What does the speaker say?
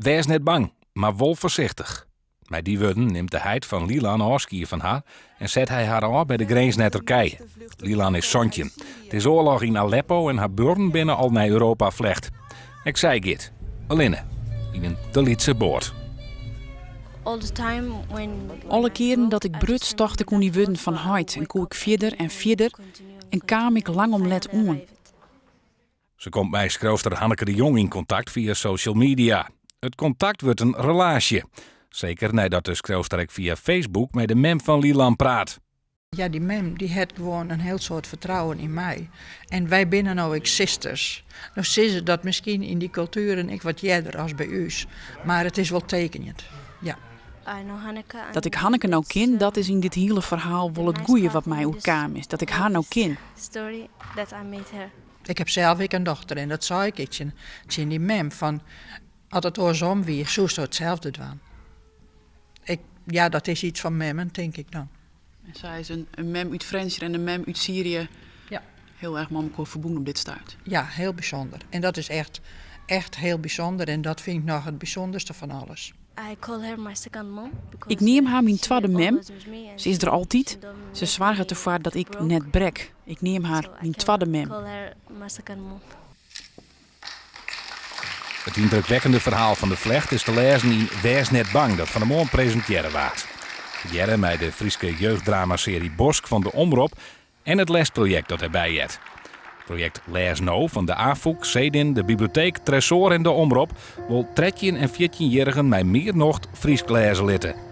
Wês net bang, mar wol foarsichtich. Mei dy wurden nimt de heit fan Lilan ôfskie fan har en set hy har ôf by de grins nei Turkije. Lilan is 17. It is oarloch yn Aleppo en har buorren binne al nei Europa flecht. Ek sy giet, allinne, yn in te lytse boat. Alle kearen dat ik bruts tocht ik oan dy wurden fan heit en koe ik fierder en fierder en kaam ik lang om let oan. Se komt mei skriuwster Hanneke de Jong yn kontakt fia social media. It kontakt wurdt in relaasje. Seker neidat de skriuwster ek fia Facebook mei de mem fan Lilan praat. Ja, dy mem dy hat gewoan in hiel soad fertrouwen yn my. En wy binne no ek sisters. No sizze dat miskien yn dy kultueren ek wat earder as by ús, mar it is wol tekenjend. Ja. Dat ik Hanneke no kin, dat is yn dit hiele ferhaal wol it goeie wat my oerkaam is, dat ik har no kin. Ik heb sels ek in dochter en dat sei ik ek tsjin, tsjin dy mem fan as it oarsom wie, soesto itselde dwaan. Ik, ja, dat is iets fan memmen, tink ik dan. En sy is in, in mem út Frjentsjer en in mem út Syrië. Ja. Hiel erch mei mekoar ferbûn op dit stuit. Ja, hiel bysûnder. En dat is echt, echt hiel bysûnder en dat fyn ik noch it bysûnderste fan alles. Ik neam har myn twadde mem. Se is der altyd. Se soarget derfoar dat ik net brek. Ik neam har myn twadde mem. It yndrukwekkende ferhaal fan de flecht is te lêzen yn Wês net bang dat fan 'e moarn presintearre waard. Tegearre mei de Fryske jeugddramasearje Bosk fan de Omrop en it lêsprojekt dat dêrby heart. Projekt Lês No fan de Afûk, Cedin, de Biblioteek, Tresoar en de Omrop wol 13 en fjirtjinjierrigen mei mear nocht Frysk lêze litte.